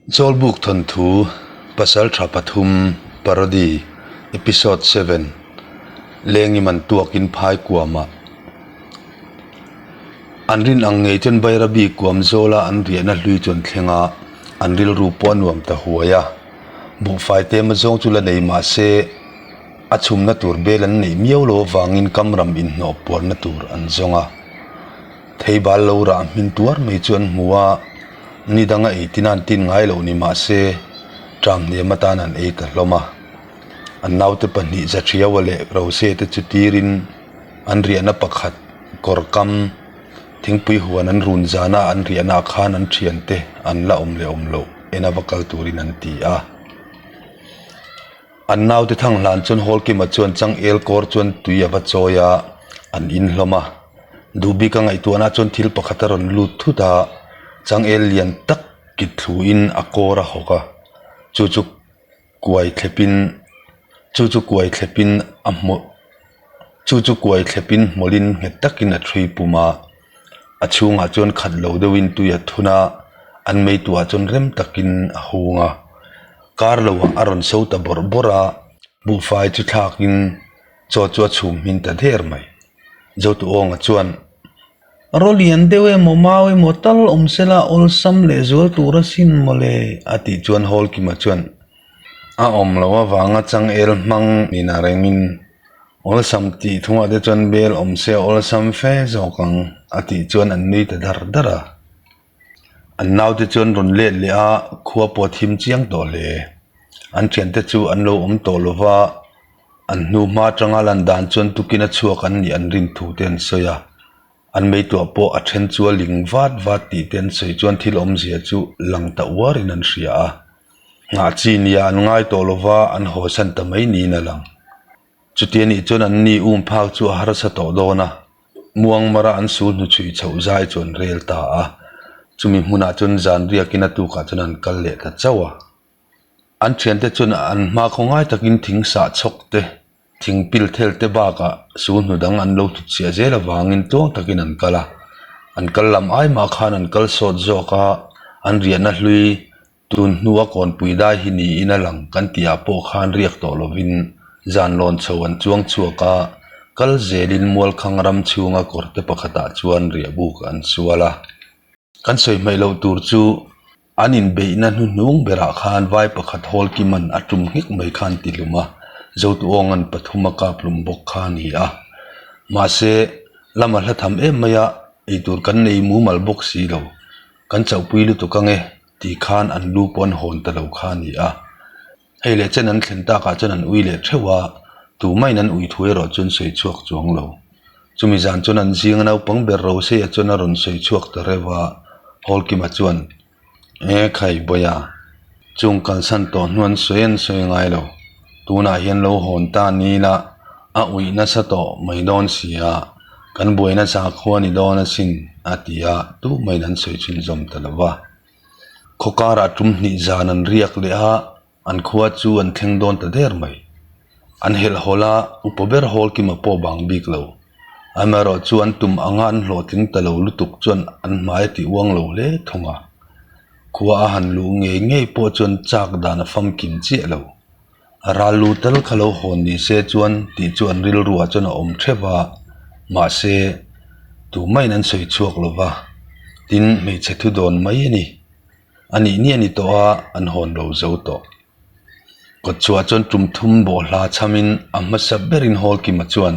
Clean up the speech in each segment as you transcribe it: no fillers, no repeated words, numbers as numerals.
Zawlbuk thawnthu Pasaltha pathum Parody Episode 7 Lengi man tuakin phai kuamah An rin ang ngei chuan Bairabi kuam zawla an riahna hlui chu an thleng a, an rilru pawh a nuam ta huai a. Buhfai tema zawng chu la nei mah se a chhumna tur bel an neih miau lo avangin kam ram inhnawh puarna tur an zawng a. Theibal lo rah hmin tuar mai chu an hmu a, ni danga ei tina an tin ngai loh ni mah se ṭam hniam atan an ei ta hlawm a. An naute pahnih Zaṭhiaua leh Rose te chu tirin an riahna pakhat kawr kam thingpui huan an run zana an riahna ah khan an ṭhiante an la awm leh awm loh en a va kal turin an ti a. An naute thang hlan chuan Hawlkima chuan changel kawr chuan tui a va chawi a, an in hlawm a. Duhbika ngaihtuahna chuan thil pakhat a rawn lut thut a, changel lian tak kit thluin a kawr a hawk a, chu chu kuai thlepin chu chu kuai thlepin a hmawlh chu chu kuai thlepin hmawlhin nghet takin a thui pum a, a chhungah chuan khat lo deuhin tui a thun a, an meituah chuan rem takin a hung a. Kar lo ah a rawn so ta bawrh bawrh a, buhfai chu thlakin chaw chu a chhum hmin ta der mai. Zotuawnga chuan, Rawlian deuh emaw mau emaw tal awm sela awlsam leh zual tur asin mawle a tih chuan Hawlkima chuan a awm loh avanga changel hmang nin a rengin awlsam tih thungah te chuan bel awm se awlsam fe zawk ang a tih chuan an nui ta dar dar a. An naute chu an rawn let leh a, khua pawh a thim chiang tawh hle. An thiante chu an lo awm tawh lo va, an hnu hma atanga lan dan chuan tukin a chhuak an nih an rin thu te an sawi a. An meituah pawh a then chu a ling vat vat tih te an sawi chuan thil awmzia chu lang ta uarin an hria a. Nghah chi nia an ngai tawh lo va, an hawsan ta mai niin a lang. Chuti anih chuan an ni um phak chu a harsa tawh dawn a, Muangmara an sul hnuchhui chhoh zai chu an rel ta a, chumi hmunah chuan zan riakin a tukah chuan an kal leh ta chauh a. An thiante chuan an hma khaw ngai takin thing sah chhawk te, thing pil thel te bakah sul hnu dang an lo hnutchhiah zel avangin tluang takin an kal a, an kal lam ai mah khan an kal sawt zawk a, an riahna hlui Tun hnua kawnpui dai hi niin a lang kan tihah pawh khan riak tawh lovin zan lawn chho an chuang chhuak a, kal zelin Mualkhang ram chhunga kawrte pakhatah chuan riahbuk an sual a. Kan sawi hmaih loh tur chu an inbeihna hnuhnung berah khan vai pakhat Hawlkiman a tum nghek mai khan ti hlum a, Zotuawnga'n pathum a kap hlum bawk kha a ni a. Mahse, lama hla tham em mai a, eitur kan nei mumal bawk si lo. Kan chauhpui lutuk ange tih khan an lu pawh an hawn ta lo kha a ni a. Hei leh chen an thlen takah chuan an ui leh theuh a, tumahin an ui thu erawh chuan sawi chhuak chuang lo. Chumi zan chuan an zinga naupang ber Rosei-a chuan a rawn sawi chhuak ta reuh a, Hawlkima chuan, E khai Bawia, chung kalsan tawh hnu an sawi an sawi ngai lo. Tunah hian lo hawn ta ni la, a uih nasa tawh mai dawn si a, kan buaina sakhua ni dawn asin, a ti a, tumahin an sawi chhunzawm ta lo va. Khaw karah tum hnih zan an riak leh a, an khua chu an thleng dawn ta der mai. An helh hawl a, upa ber Hawlkima pawh bang bik lo. Amaherawh chu an tum anga an hlawhtling ta lo lutuk chuan an hmai a tih uang lo hle thung a. Khua a han luh ngei ngei pawh chuan chak dan a famkim chiah lo. A ral lu tal kha lo hawn ni se chuan tih chu an rilruah chuan a awm theuh a, mahse tumah in an sawi chhuak lo va, tin hmeichhe thu dawn mai a ni. A nih nih a ni tawh a, an hawn lo zo tawh. Kawt chhuah chuan tum thum bawhhla chhamin a hmasa berin Hawlkima chuan,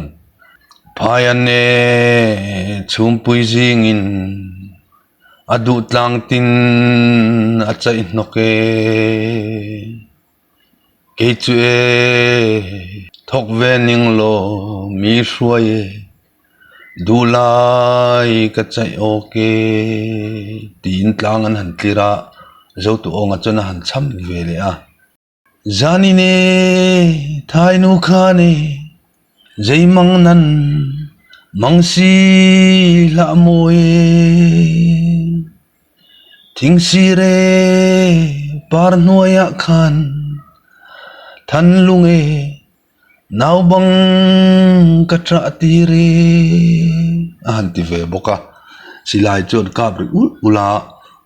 Phai an e, chhumpui zingin a duh tlang tin a chaih hnawk e. Kei chu e, thawk ve ning law mi hruai e, duh lai ka chaih awk e tiin tlang an han tlir a, Zotuawnga chuan a han cham ve leh a. Zanin e, thainu khan e, zei mang nan mang si hlah maw e. Thingsire par hnuaiah khan thanlung e naubang ka ṭah tir e a han ti ve bawk a, silai chuan kap ri ulh ulh a.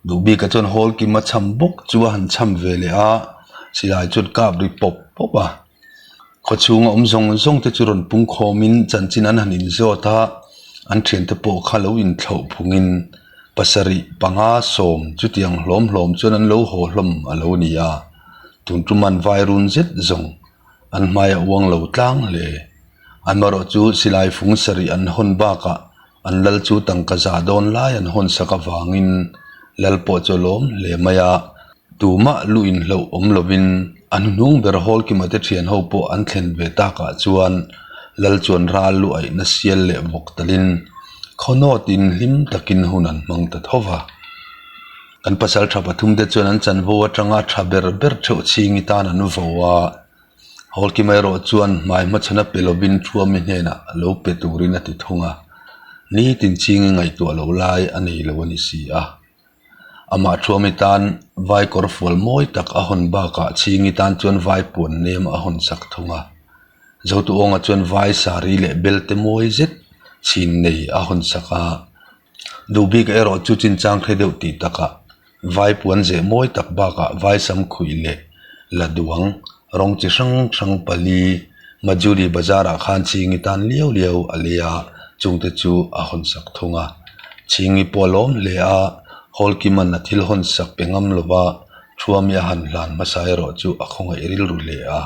Duhbika chuan Hawlkima cham bawk chu a han cham ve leh a, silai chuan kap ri pawp pawp a. Khaw chhunga awm zawng zawng te chu rawn pung khawmin chanchin an han inzawt a, an thiante pawh kha lo inthlauh phungin pasarih panga sawm chutiang hlawm hlawm chuan an lo haw hlawm a lo ni a, tun tuman vai run zet zawng an hmai a uang lo tlang hle. Amaherawh chu silai fung sarih an hawn bakah An lal chu tangka za dawn lai an hawn sak avangin lal pawh chu a lawm hle mai a, tumah lu inhloh awm lovin a hnuhnung ber Hawlkima te thian ho pawh an thlen ve takah chuan lal chuan ral lu aihna sial leh vawk talin khawnawtin hlim takin hun an hmang ta tho va. Kan pasal tha pathum te chuan an chanvo atanga tha ber ber theuh chhingi tan an vo a. Hawlkima erawh chuan hmai hmachhana pe lovin Thuami hnenah lo pe turin a ti thung a, nitin chingin ngaihtuah loh lai a nei lo a ni si a. Amah Thuami tan vai kawr fual mawi tak a hawn bakah Chhingi tan chuan vai puan nem a hawn sak thung a. Zotuawnga chuan vai sari leh belte mawi zet chhin nei a hawn sak a. Duh bik erawh chu chinchang hre deuh tih takah vai puan zeh mawi tak bakah vai sam khuih leh la duang rawng chi hrang hrang pali Majuli bazar ah khan Chhingi tan liau liau a lei a, chungte chu a hawn sak thung a. Chhingi pawh a lawm hle a, Hawlkiman a thil hawn sak pe ngam lova Thuami a han hlan hmasa erawh chu a khawngaih rilru hle a.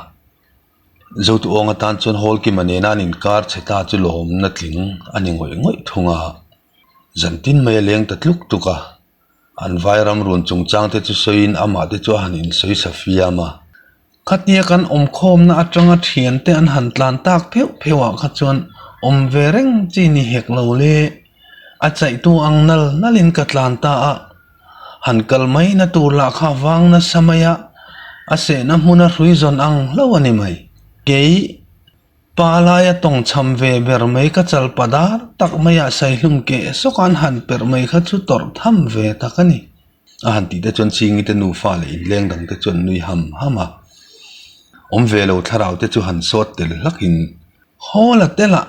Zotuawnga tan chuan Hawlkima nena an inkar chhe ta chu lawmna tling a ni ngawih ngawih thung a, zan tin mai a leng ta tluk tluk a, an vai ram run chungchang te chu sawiin amah te chu a han insawi sa fiam a. Khatia kan awmkhawmna atanga thiante an han tlan tak pheuh pheuh ah kha chuan awm ve reng chi ni hek lo le, a chaihtu ang nal nalin ka tlan ta a. Han kal mai na tur lah kha vang nasa mai a, a sehna hmuna hrui zawn ang hlauh a ni mai. Kei pa laia tawng cham ve ber mai ka chal pa dar tak maiah saihlum keh sawk an han perh mai kha chu tawrh tham ve tak a ni. A han tih te chuan Chingi te nufa leh inleng dang te chuan nui ham ham a. Awm ve lo thlarau te chu han sawt tel hlakin, Haw la tel ah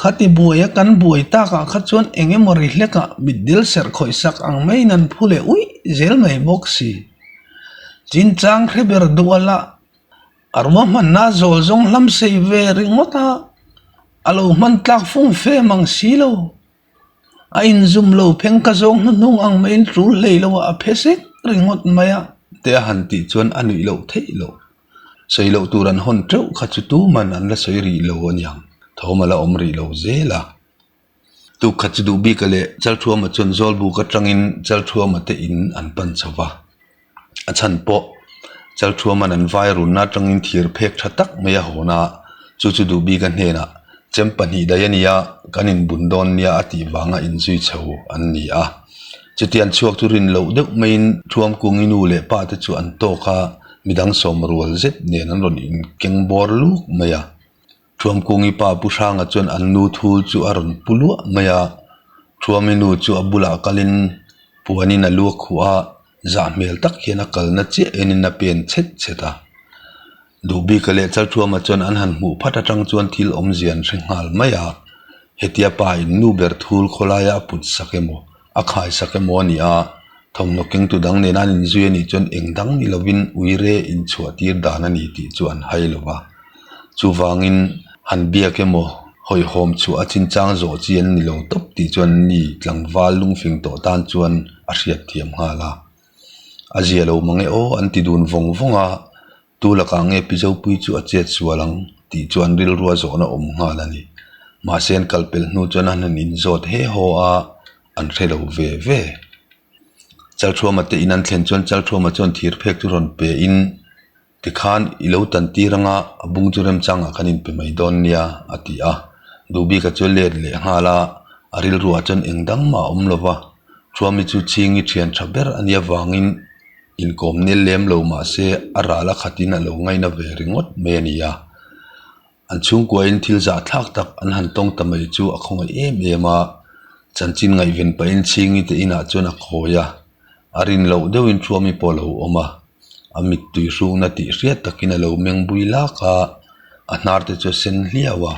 Khati buaia kan buai takah kha chuan eng emaw ri hlekah mitdil serh khawih sak ang maiin an phu leh uih zel mai bawk si. Chinchang hre ber duh a lah, a ruahmanna zawl zawng hlam sei ve ringawt a, a lo hman tlak fung fe mang si lo. A inzum lo pheng ka zawng hnuhnung ang maiin tul hlei lo a, a phe sek ringawt mai a. Te a han tih chuan a nuih loh theih loh. Sawi loh tur an hawn teuh kha chu tuman an la sawi rih lo a niang, thawm a la awm rih lo zel a. Tuk khat chu duh bika leh Chalthuama chuan Zawlbuk atangin Chalthuama te in an pan chho va. A chhan pawh Chalthuaman an vai runna atangin thir phek tha tak mai a hawn a, chu chu duh bika hnenah chem pahnih daih a nia, kan inbun dawn nia a tih vanga inzui chho an ni a. Chutiang chhuak chu rin loh deuh maiin Thuamkungi nu leh pa te chu an tawk a, midang sawm rual zet nen an rawn inkeng bawr luk mai a. Thuamkungi pa Pu Hranga chuan an nu thul chu a rawn pu luah mai a, Thuami nu chu a bulah kalin puanin a lu a khuh a, zah hmel tak hian a kalna chiah enin a pen chhet chhet a. Duhbika leh Chalthuama chuan an han hmuh phat atang chuan thil awmzia an hre nghal mai a, hetia pa in nu ber thul khawlaia a put sak emaw, a khai sak emaw a ni a, thawmhnaw kengtu dang nena an inzui a nih chuan eng dang ni lovin uire inchhuah tir dan a ni tih chu an hai lo va. Chuvangin han biak emaw hawihhawm chhuah a chinchang zawh chi an ni lo tawp tih chuan ni tlangval lungfing tawh tan chuan a hriatthiam nghal a. A zia lo mang e aw an ti dun vawng vawng a, Tu lakah nge Pi Zopui chu a chet sual ang tih chuan rilrua zawhna awm nghal a ni. Mahse an kal pel hnu chuan an han inzawt he haw a, an hre lo ve ve. Chalthuama te in an thlen chuan Chalthuama chuan thir phek chu rawn pe in tikhan i lo tan tir anga a bung chu remchangah kan inpe mai dawn nia a ti a. Duhbika chu a let leh nghal a, a rilruah chuan eng dang mah a awm lo va, Thuami chu Chhingi thian tha ber a nia vangin Inkawm nel lem lo mah se a ral a khatin a lo ngaina ve ringawt mai a ni a. An chhungkuain thil zahthlak tak an han tawng ta mai chu a khawngaih em em a, chanchin ngaihven pahin Chhingi te inah chuan a khawi a, a rin loh deuhin Thuami pawh a lo awm a, a mittui hrukna tih hriat takin a lo meng bui lak a, a hnar te chu a sen hliau a,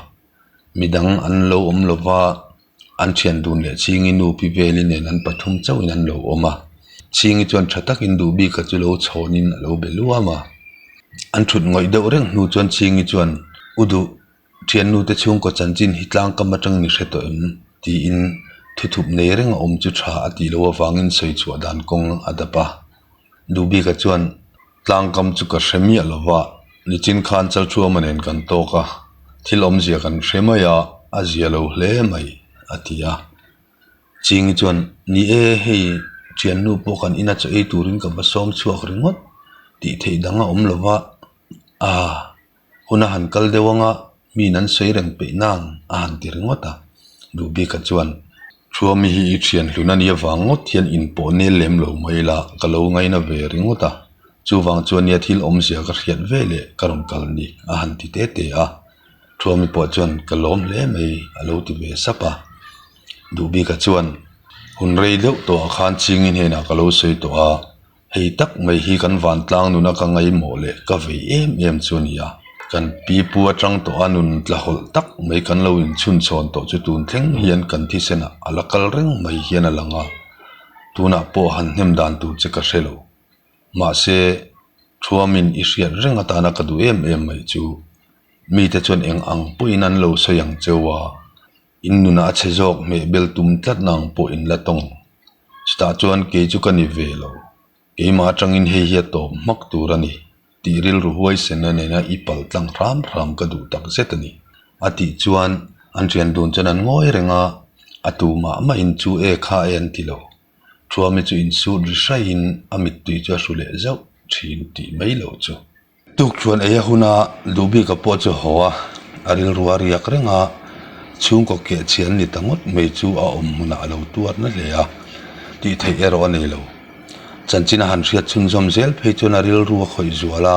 midang an lo awm lo va. An thian dun leh Chhingi nu Pi Veli nen an pathum chauhin an lo awm a. Chhingi chuan tha takin Duhbika chu lo chhawnin a lo be luam a. An thut ngawih deuh reng hnu chuan Chhingi chuan, U duh, thiannu te chhungkaw chanchin hi tlangkam atangin i hre tawh em? tiin thuthup nei reng a awm chu tha a tih loh avangin sawi chhuah dan kawng a dap a. Duhbika chuan, Tlangkam chu ka hre miah lo va, nichin khan Chalthuama nen kan tawk a, thil awmzia kan hre mai a, a zia lo hle mai, a ti a. Chingi chuan, Ni e, hei thiannu pawh kan ina chaw ei turin ka va sawm chhuak ringawt tih theih dang a awm lo va, aa. Hun a han kal deuh anga miin an sawi reng peih nang a han ti ringawt a. Duhbika chuan, Thuami hi i thian hlun a nih avang ngawt hian inpawh nel lem lo mai la, ka lo ngaina ve ringawt a. Chuvang chuan nia thil awmzia ka hriat ve leh ka rawn kal ni a han ti te te a. Thuami pawh chuan, Ka lawm hle mai a lo ti ve sap a. Duhbika chuan, Hun rei deuh tawhah khan Chingi hnenah ka lo sawi tawh a. Hei tak mai hi kan vantlang nuna ka ngaihmawh leh ka vei em em chu a ni a. Kan pi pu atang tawh a nun tlahawlh tak mai kan lo inchhunchhawn tawh chu tun thleng hian kan thisenah a la kal reng mai hian a lang a. Tunah pawh han hnem dan tur che ka hre lo. Mahse, Thuamin i hriat reng atana ka duh em em mai chu mite chuan eng ang pawhin an lo sawi ang cheu a. In nunah a chhe zawk hmeh bel tum tlat nang pawh in la tawng. Chutah chuan kei chu ka ni ve lo. Keimah atangin hei hi a tawp hmak tur a ni tih rilru huaisen a nena i pal tlang hram hram ka duh tak zet a ni. A tih chuan an thian dun chuan an ngawi reng a, a tu mah mahin chu e kha e an ti lo. Thuami chu insut ri hraihin a mittui chu a hru leh zauh thin tih mai loh chu. Tukṭhuan ei a huna Duhbika pawh chu haw a, a rilru a riak reng a, chhungkaw keh chhian ni ta ngawt mai chu a awm hmunah a lo tuar na hle a, tih theih erawh a nei lo. Chanchin a han hriat chhunzawm zel phei chuan a rilru a khawih zual a,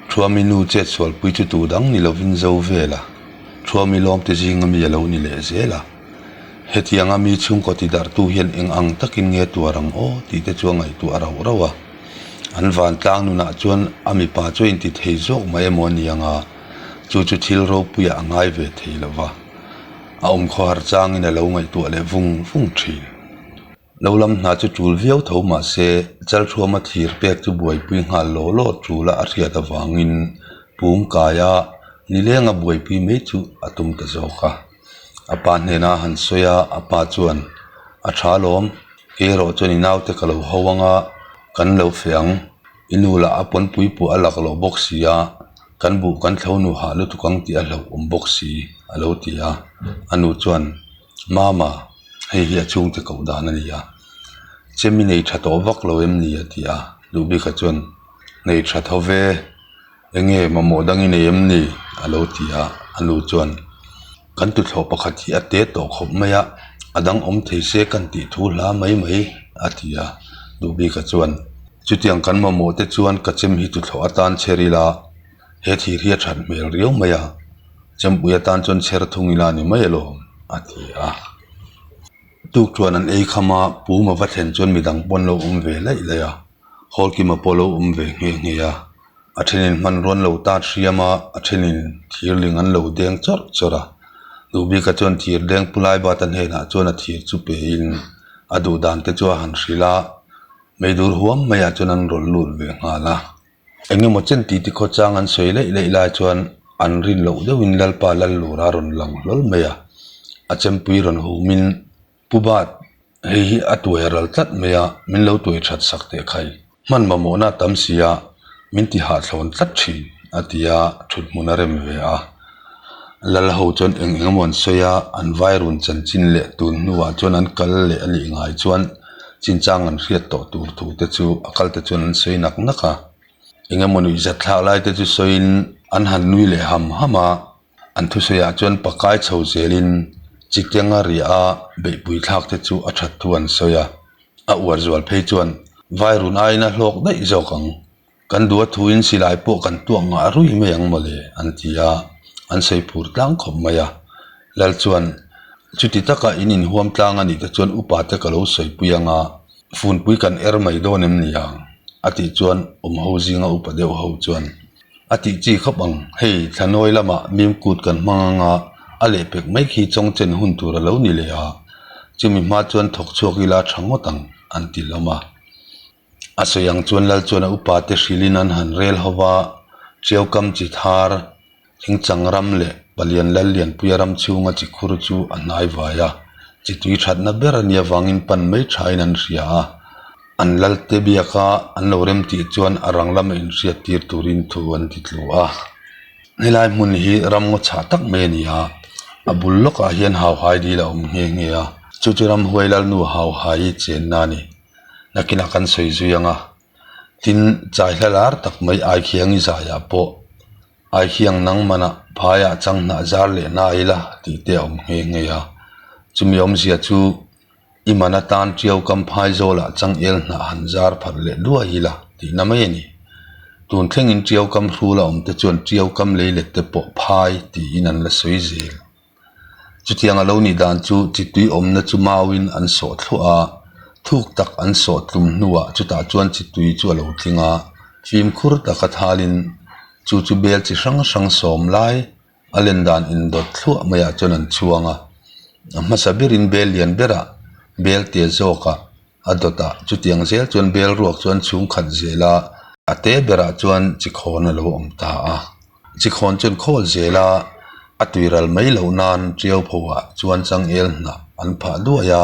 Thuami nu chet sualpui chu tu dang ni lovin zo vel a, Thuami lawmte zinga mi a lo ni leh zel a. Hetianga mi chhungkaw tidarhtu hian eng ang takin nge tuar ang aw tih te chu a ngaihtuah rauh rauh a. An vantlang nunah chuan a mipa chu a inti thei zawk mai emaw a ni ang a, chu chu thil ropuiah a ngai ve thei lo va, a awmkhawhar changin a lo ngaihtuah leh vung vung thin. Lo lam hna chu tul viau tho mah se, Chalthuama thir pek chu buaipui nghal law law tula a hriat avangin pum kaia nilenga buaipui mai chu a tum ta zawk a. A pa hnenah a han sawi a, a pa chuan, A tha lawm, kei erawh chuan i naute ka lo ho anga kan lo feh ang, i nu lah a pawnpui pawh a lak loh bawk si a, kan buh kan thlo nu hah lutuk ang tih a hlauh awm bawk si, a lo ti a. A nu chuan, Mama, hei hi a chhungte koh dan a ni a, chem i nei tha tawh vak lo em ni? a ti a, Duhbika chuan, Nei tha tho ve. Enge mamawh dang i nei em ni? a lo ti a, a nu chuan kan tuthlawh pakhat hi a te tawh khawp mai a, a dang awm thei se kan tih thu hla mai mai a ti a, Duhbika chuan chutiang kan mamawh te chuan ka chem hi tuthlawh atan chher ila, he thir hi a that hmel riau mai a, chempui atan chuan chher thung ila ni mai alawm a ti a. Tukṭhuan an ei kham a, pum a va thlen chuan midang pawh an lo awm ve laih laih a, Hawlkima pawh a lo awm ve nghe nghe a. A thenin hmanrua an lo tat hriam a, a thenin thirling an lo deng chawrh chawrh a. Duhbika chuan thir deng pu Laibata hnenah chuan a thir chu pein a duh dan te chu a han hrilh a, meidur huam maiah chuan an rawn lut ve nghal a. Eng emaw chen tih ti khawchang an sawi laih laih lai chuan an rin loh deuhin Lalpa Lallura a rawn lang hlawl mai a, a chempui rawn humin Pu Bat, hei hi a tuai a ral tlat mai a, min lo tuai that sak teh khai. Hman mamawhna a tam si a, min ti hahthlawn tlat thin, a ti a, thut hmun a rem ve a. Lal ho chuan eng eng emaw an sawi a, an vai run chanchin leh tun hnuah chuan an kal leh a nih ngai chuan chinchang an hriat tawh tur thu te chu a kal te chuan an sawi nak nak a. Eng emaw nuihzat thlak lai te chu sawiin an han nui leh ham ham a. An thusawiah chuan pakai chho zelin chitenga riah a beihpui thlak te chu a that thu an sawi a, a uar zual phei chuan vai run aiin a hlawk daih zawk ang. Kan duh a thuin silai pawh kan tuak ngah rui mai ang mawle an ti a, an sawi phur tlang khawp mai a. Lal chuan chuti taka in inhuam tlang a nih te chuan upa te ka lo sawipui ang a, funpui kan er mai dawn em ni ang a tih chuan awm ho zinga upa deuh ho chuan A tih chi khawp ang, hei thlanawi lamah mim kut kan hmang ang a, a lehpek mai khi chawngchen hun tur a lo ni leh a, chumi hma chuan thawk chhuak ila tha ngawt ang, an ti hlawm a. A sawi ang chuan lal chuan a upa te hrilhin an han rel ho va, Tiau kam chi thar, Thingchang ram leh Palian Lal Lianpuia ram chhunga chi khur chu a hnai vai a, chi tui thatna ber a nih avangin pan mai thain an hria a, an lal te biaka an lo rem tih chuan a rang lama inhriat tir turin thu an ti tlu a. Helai hmun hi ram ngaw chhah tak mai a ni a, a bul lawkah hian hauhai dil a awm nghe nghe a, chu chu ramhuai lalnu hauhai chenna a ni. Nakinah kan sawi zui ang a, tin chai hla lar tak mai Aikhiangi zaiah pawh Aikhiang nang manah phaiah chang hnah zar leh hna ila tih te a awm nghe nghe a, chumi awmzia chu i man atan Tiau kam phai zawlah changel hnah han zar phalh leh duai ila tihna mai a ni. Tun thlengin Tiau kam hrul a awm te chuan Tiau kam leilet te pawh phai tiin an la sawi zel. Chutiang a lo nih dan chu chitui awmna chu mauin an sawh thluah a, thuk tak an sawh tlum hnuah chutah chuan chitui chu a lo tling a, fimkhur taka thalin chu chu bel chi hrang hrang sawm lai a len dan indawt thluah maiah chuan an chhuang a, a hmasa berin bel lian berah bel te zawkah A dawtah chutiang zel chuan bel ruak chuan chhung khat zel a, a te berah chuan chikhawn a lo awm ta a. Chikhawn chuan khawl zel a, a tuiral mai loh nan tiau phoah chuan changel hnah an phah duai a,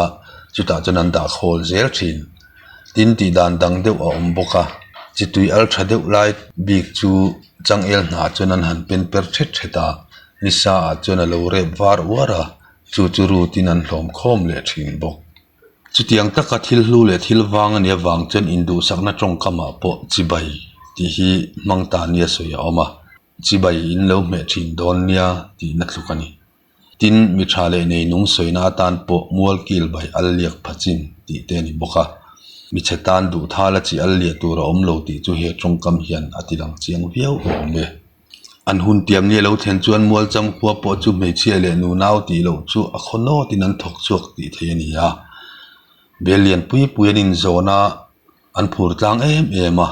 chutah chuan an dah khawl zel thin. Tin tih dan dang deuh a awm bawk a, chi tui al tha deuh lai bik chu changel hnah chuan an han pen per thet thet a, nisa ah chuan a lo rep var uar a, chu chu rutin an hlawm khawm leh thin bawk. Chutiang taka thil hlu leh thil vang a nih avang chuan induhsakna tawngkamah pawh chibai tih hi hmang ta nia sawi a awm a, chibai in lo hmeh thin dawn nia tihna tluk a ni. Tin, mi tha leh nei nung sawina atan pawh mual kil bai al liak pha chin tih te a ni bawk a, mi chhe tan duh thala chi al liah tur a awm lo tih chu he tawngkam hian a ti lang chiang viau awm e. An hun tiam ni a lo thlen chuan Mualcham khua pawh chu hmeichhia leh nunau tih loh chu a khaw nawtin an thawk chhuak tih theih a ni a. Bel lian pui pui an inzawn a, an phur tlang em em a.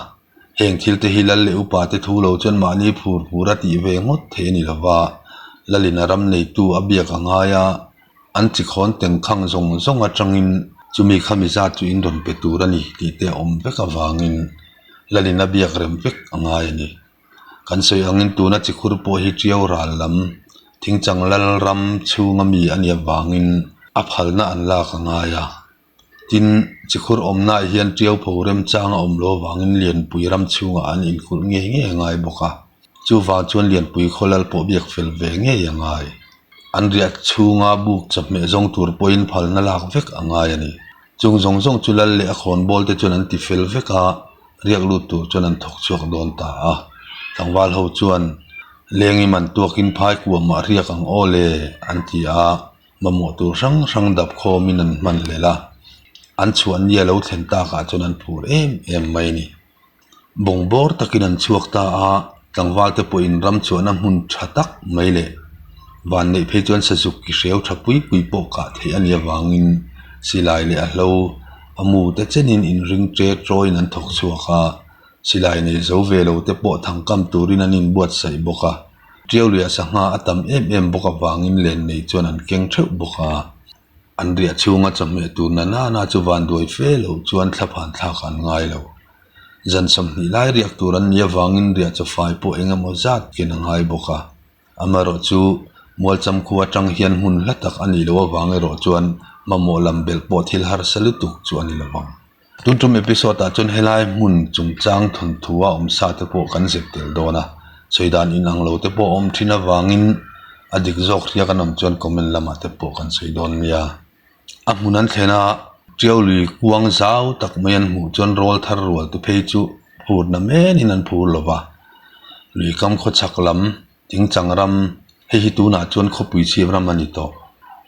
Heng thil te hi lal leh upa te thu lo chuan mahni phur phur a tih ve ngawt theih a ni lo va, lalin a ram neitu a biak a ngai a, an chikhawn tengkhang zawng zawng atangin chumi khami zat chu in rawn pe tur a ni tih te a awm vek avangin lalin a biak rem vek a ngai a ni. Kan sawi angin tuna chikhur pawh hi Tiau ral lam thingchang lal ram chhunga mi a nih avangin a phalna an lak a ngai a. Tin, chikhur awmnaah hian Tiau pho remchang a awm lo avangin Lianpui ram chhungah an inkulh ngei ngei a ngai bawk a. Chuvang chuan Lianpui khaw lal pawh biak fel ve ngei a ngai. An riah chhunga buk chawhmeh zawng tur pawhin phalna lak vek a ngai a ni. Chung zawng zawng chu lal leh a khawnbawl te chuan an ti fel vek a. Riak lut tur chuan an thawk chhuak dawn ta a, tlangval ho chuan lengi man tuakin phai kuamah riak ang aw le an ti a, mamawh tur hrang hrang dap khawmin an hman hlel a, an chhuah ni a lo thlen takah chuan an phur em em mai a ni. Bungbawr takin an chhuak ta a, tlangval te pawhin ram chhuahna hmun tha tak mai leh vanneih phei chuan sazuk ki hreu tha pui pui pawh kah theih a nih avangin silai leh a hlo A mu te chenin inring ṭe ṭawiin an thawk chhuak a, silai nei zo ve lo te pawh thangkam turin an inbuatsaih bawk a. Ṭiau luiah sangha a tam em em bawk avangin len nei chuan an keng ṭheuh bawk a. An riah chhunga chawhmeh tur na nana chu vanduai fe loh chuan thlaphan thlak an ngai lo. Zan 20 lai riak tur an nih avangin riah chawfai pawh eng emaw zat ken a ngai bawk a. Amaherawh chu Mualcham khua atang hian hmun hla tak a nih loh avang erawh chuan mamawh lam belh pawh thil harsa lutuk chu a ni lo vang. Tun tum episode ah chuan helai hmun chungchang thawnthu a awm sa te pawh kan zep tel dawn a, sawi dan inang lo te pawh a awm thin avangin a dik zawk hria kan awm chuan comment lamah te pawh kan sawi dawn nia. A hmun an thlen a, Tiau lui kuang zau tak mai an hmuh chuan rawl thar rual te phei chu phur na menin an phur lo va. Lui kam khaw chhak lam, thingchang ram, hei hi tunah chuan khawpui chhip ram a ni tawh.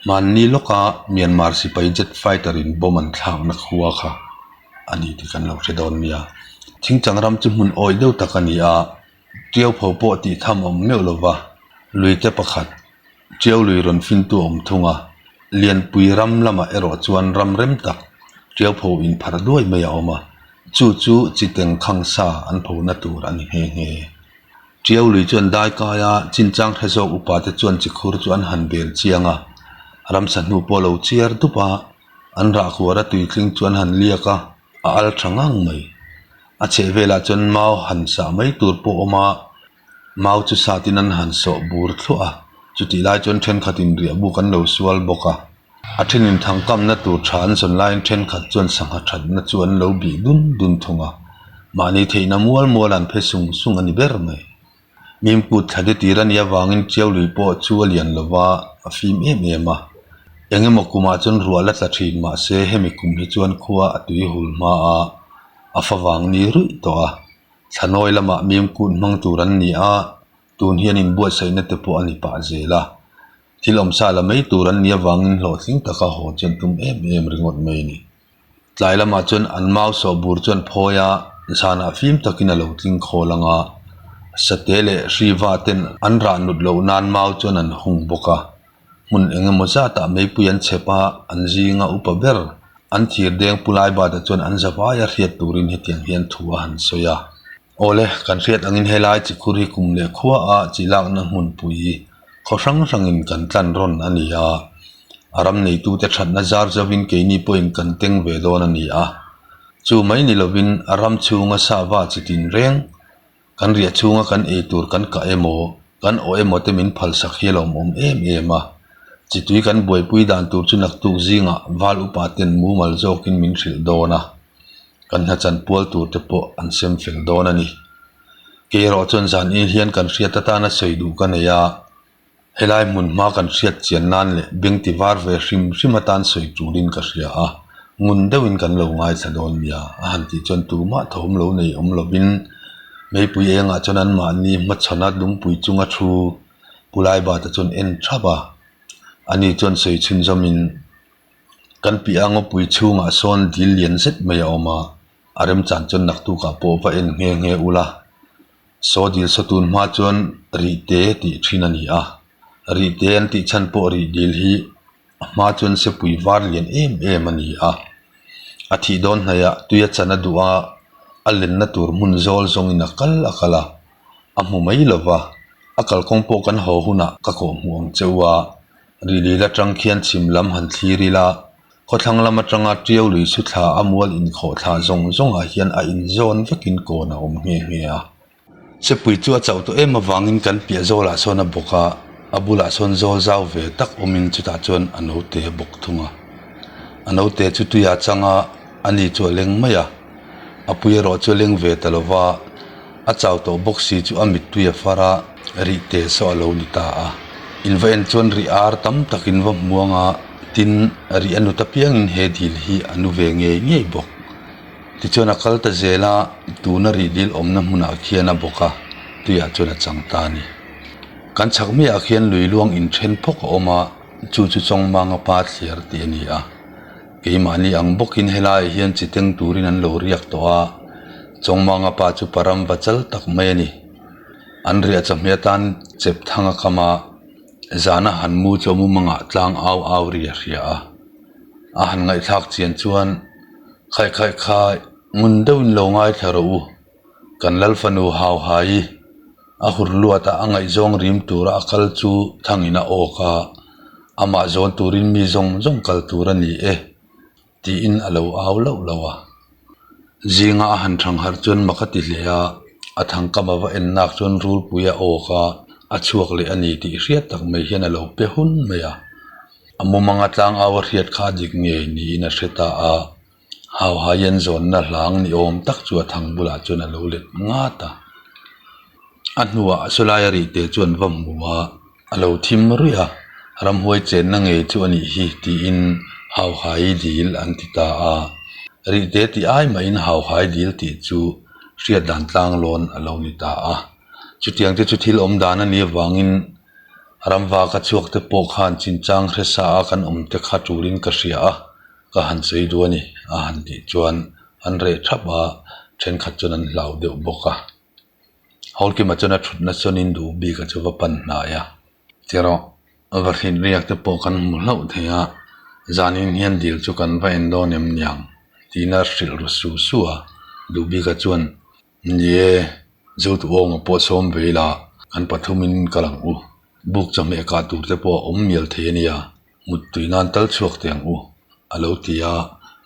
Hmanni lawka Myanmar sipai jet fighter in bomb an thlakna khua kha a ni tih kan lo hre dawn nia. Thingchang ram chu hmun awih deuh tak a ni a, Tiau pho pawh tih tham awm meuh lo va, lui te pakhat Tiau lui rawn fintu awm thung a, Lianpui ram lamah erawh chuan ram rem tak Tiau pho inpharh duai mai a awm a, chu chu chiteng khang sa an phona tur a ni nghe nghe. Tiau lui chuan dai kai a, chinchang hre zawk upa te chuan chikhur chu an han bel chiang a, ramsa hnu pawh lo chiar dup a, an rahkuara tuitling chu an han liak a, a al tha ngang mai. A chheh velah chuan mau han sah mai tur pawh a awm a, mau chu satin an han sawh bur thluah a, chutih lai chuan thenkhatin riahbuk an lo sual bawk a. A thenin thangkamna tur tha an zawn laiin thenkhat chuan sangha thatna chu an lo bih dun dun thung a, mahni theihna mual mual an phe sung sung a ni ber mai. Mimkut thla te tir a nih avangin Tiau lui pawh chu a lian lo va, a fim em em a. Eng emaw kumah chuan ruah la tla thin mahse hemi kum hi chuan khua a tui hul hma a, a fa vang ni ruih tawh a. Thlanawi lamah Mimkut hmang tur an ni a, tun hian inbuatsaihna te pawh a ni pah zel a. Thil awmsa la mai tur an nih avangin hlawhtling taka haw chuan tum em em ringawt mai a ni. Tlai lamah chuan an mau sawh bur chuan phawi a, zanah fim takin a lo tling khawl ang a, sate leh hri va ten an rah nut loh nan mau chuan an hung bawk a. Hmun eng emaw zatah meipui an chhep a, an zinga upa ber an thir deng pu lai batah chuan an zavai a hriat turin hetiang hian thu a han sawi a. Awle, kan hriat angin helai chikhur hi kum leh khua a chi lakna hmunpui khaw hrang hrangin kan tlan rawn a ni a, a ram neitute thatna zar zovin keini pawhin kan teng ve dawn a ni a. Chu mai ni lovin a ram chhunga sava chi tin reng, kan riah chhunga kan ei tur kan kah emaw, kan awh emaw te min phalsak hi a lawmawm em em a. Chi tui kan buaipui dan tur chu naktuk zingah val upa ten mumal zawkin min hrilh dawn a. Kan hnachan pual tur te pawh an sem fel dawn a ni. Kei erawh chuan zan in hian kan hriat atana sawi duh ka nei a, helai hmun hma kan hriat chian nan leh beng ti var ve hrim hrim atan sawi tulin ka hria a, ngun deuhin kan lo ngaithla dawn nia a han tih chuan tumah thawm lo nei awm lovin meipui engah chuan anmahni hmachhawna lungpui chunga thu Pu Laibata chuan en thap a, ani chuan sawi chhunzawmin. Kan piah a ngawpui chhungah sawn dil lian zet mai a awm a, a remchan chuan naktukah pawh va en nghe nghe ula. Saw dil saw tun hma chuan rih te tih thin a ni a, rih te an tih chhan pawh rih dil hi a hma chuan sepui var lian em em a ni a. A thih dawn hnaihah tui a chan a duh a, a lenna tur hmun zawl zawngin a kal a kal a, a hmu mai lo va, a kalkawng pawh kan haw hunah ka kawhhmuh ang che u a. Rilil atang khian chhim lam han thlir ila, khawthlang lam atanga Tiau lui chu thla a mual inkhawh thla zawng zawngah hian a inzawn vekin kawn a awm nghe nghe a. Sepui chu a chauh tawh em avangin kan piah zawlah sawn a bawk a, a bulah sawn zawl zau ve tak awmin chutah chuan a naute a bawk thung a. A naute chu tuiah a chang a, ani chu a leng mai a. A pui erawh chu a leng ve ta lova, a chau tawh bawk si chu a mittui a far a, rih te saw a lo ni ta a. In va en chuan rih ar tam tak in va hmu ang a, tin rih a nut apiangin he dil hi a nu ve ngei ngei bawk. Tichuan a kal ta zel a, tuna rih dil awmna hmunah khian a bawk a, tuiah chuan a chang ta a ni. Kan chhak maiah khian lui luang inthen phawk a awm a, chu chu Chawngmanga pa thliar tih a ni a. Keimahni ang bawkin helaiah hian chi teng turin an lo riak tawh a, Chawngmanga pa chu param va chal tak mai a ni. An riah chawhmeh atan chep thang a kam a, zana han mu chu a mumangah tlang au au ri a hria a. A han ngaihthlak chian chuan, Khaih khaih khai, ngun deuhin lo ngaithla rawh u, kan lal fanu hau hai i a hur luat a, a ngaihzawng rim tura a kal chu thangin a awk a, amah zawn turin mi zawng zawng kal tur a ni e tiin a lo au lauh lauh a. Zinga a han thang harh chuan mak a ti hle a, a thangkam a va en nak chuan rulpui a awk a, a chhuak leh a ni tih hriat tak mai hian a lo pe hun mai a. A mumanga tlangau a hriat kha a dik ngei niin a hre ta a. Hauhaian zawnna hlang ni awm tak chu a thang bulah chuan a lo let ngat a. A hnuah sawlaia rih te chu an va hmu a, a lo thim ruih a, ramhuai chenna ngei chu a nih hi tiin Hauhai dil an ti ta a. Rih te tih ai mahin Hauhai dil tih chu hriat dan tlang lawn a lo ni ta a. Chutiang te chu thil awm dan a nih avangin ramvaka chhuak te pawh khan chinchang hresa a kan awm te kha tulin ka hria a. Ka han sawi duh a ni, a han tih chuan an reh thap a, thenkhat chuan an hlau deuh bawk a. Hawlkima chuan a thutna sawnin duh bik a chu va pan hnai a. Cheraw, va hrin riak te pawh kan hmu hlauh thei a, zanin hian dil chu kan va en dawn em niang tiin a hrilh ru su su a. Duh bika chuan Ni e, Zotuawnga pawh sawm ve ila kan pathumin kal ang u. Buk chawhmeh kah tur te pawh a awm mial thei a nia. Muttui nan tal chhuak teh ang u, a lo ti a.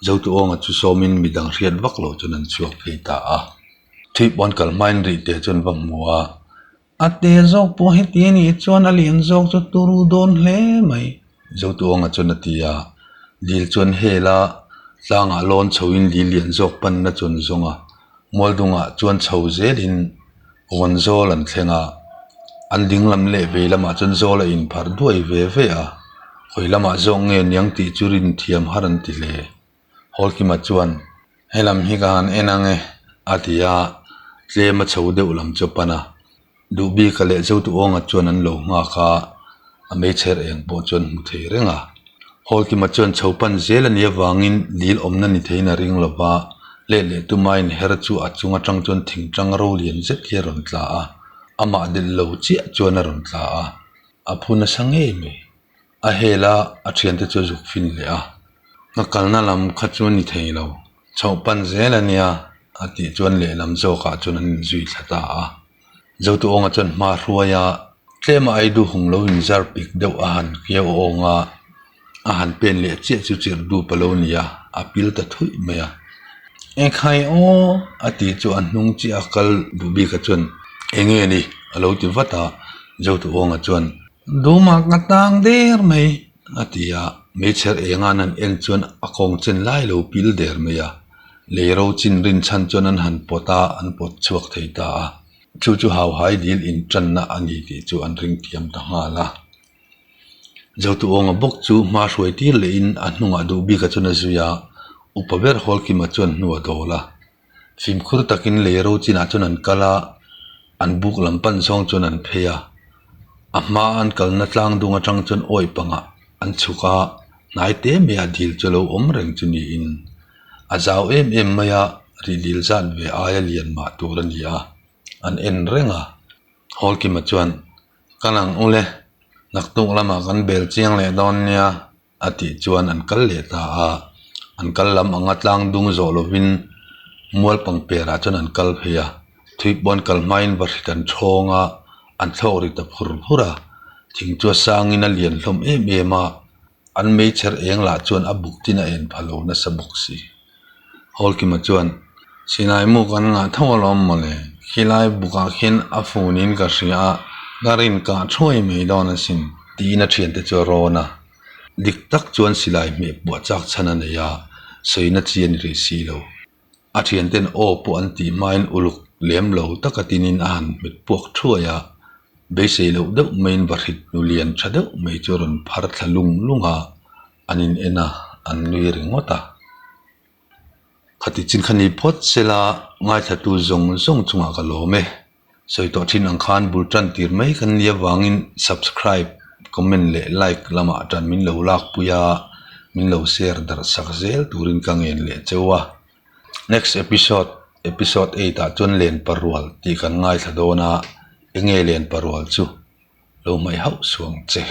Zotuawnga chu sawmin midang hriat vak loh chuan an chhuak phei ta a. Thui pawn kal hmain rih te chuan va hmu a. A te zawk pawh heti a nih chuan a lian zawk chu turu dawn hle mai, Zotuanga chuan a ti a. Dil chuan hel a, tlangah lawn chhoin dil lian zawk panna chuan zawng a. Mualdungah chuan chho zelin kawn zawl an thleng a. An ding lam leh vei lamah chuan zawl a inpharh duai ve ve a. Khawi lamah zawk nge niang tih chu rin thiam har an ti hle. Hawlkima chuan, He lam hi ka han en ang e, a ti a, tlem a chho deuh lam chu a pan a. Duhbika leh Zotuawnga chuan an lo nghak a, a meichher eng pawh chuan hmu thei reng a. Hawlkima chuan chho pan zel a nih avangin dil awmna ni theiin a ring lo va, let leh tumain her chu a chung atang chuan thingtang ro lian zet hi a rawn tla a, amah delh lo chiah chuan a rawn tla a, a phu nasa ngei mai. A hel a, a thiante chu a zuk fin leh a. Ka kalna lam kha chu a ni thei lo, chhoh pan zel a nia a tih chuan lehlam zawkah chuan an inzui thla ta a. Zotuawnga chuan hma hruai a, tlema aidu hung lo inzar pik deuh a han kiau awng a, a han pen leh chiah chu chirh dup a lo ni a, a pil ta thuih mai a. Engkhai aw a tih chu a hnung chiah a kal duh bik a chuan eng nge ni a lo ti vat a, Zotuawnga chuan Dumah ka tang der mai a ti a, meichher enga'n an en chuan a kawng chen lai lo pil der mai a, lei ro chin rin chhan chuan an han pawt a, an pawt chhuak thei ta a. Chu chu hauhai dil intanna a ni tih chu an ring thiam ta nghal a. Zotuawnga bawk chu hma hruai tir lehin a hnungah duh bika chuan a zui a, upa ber Hawlkima chuan hnu a dawl a. Fimkhur takin lei ro chinah chuan an kal a, an buk lam pan zawng chuan an phei a. A hma an kalna tlang dung atang chuan awi pangah an chhuk a, hnai te maiah dil chu a lo awm reng chu niin a zau em em mai a, rih dil zat ve aia lian mah tur a ni a, an en reng a. Hawlkima chuan, Kal ang ule, naktuk lamah kan bel chiang leh dawn nia. A tih chuan an kal leh ta a, an kal lam anga tlang dung zawh lovin mual pangperah chuan an kal phei a, thui pawn kal hmain va hrit an thawng a, an thlawk ri ta phur phur a, thing chu a sangin a lian hlawm em em a, an meichher eng lah chuan a buk tin a en pha lo nasa bawk si. Hawlkima chuan, Silai mu kan ngah tho alawm mawle, khilai bukah khian a funin ka hria a, ka rin kah thuai mai dawn asin, tiin a thiante chu a rawn a. Dik tak chuan silai hmeh puah chak chhan a nei a, sawina chi a ni rih si lo. A thianten aw pawh an tih hmain uluk lem lo taka tinin a han hmet puak thuai a, beisei loh deuh maiin vahrit nu lian tha deuh mai chu a rawn phar thla lung lung a. An in en a, an nui ringawt a. Khati chin kha ni phawt sela ngaithlatu zawng zawng chungah ka lawm e. Sawi tawh thin ang khan bul tan tir mai kan nia vangin subscribe, comment leh like lamah tan min lo lakpui a, min lo share darh sak zel turin ka ngen leh cheu a. Next episode, episode eight ah chuan len parual tih kan ngaithla dawn a, enge len parual chu lo hmaih hauh suang che.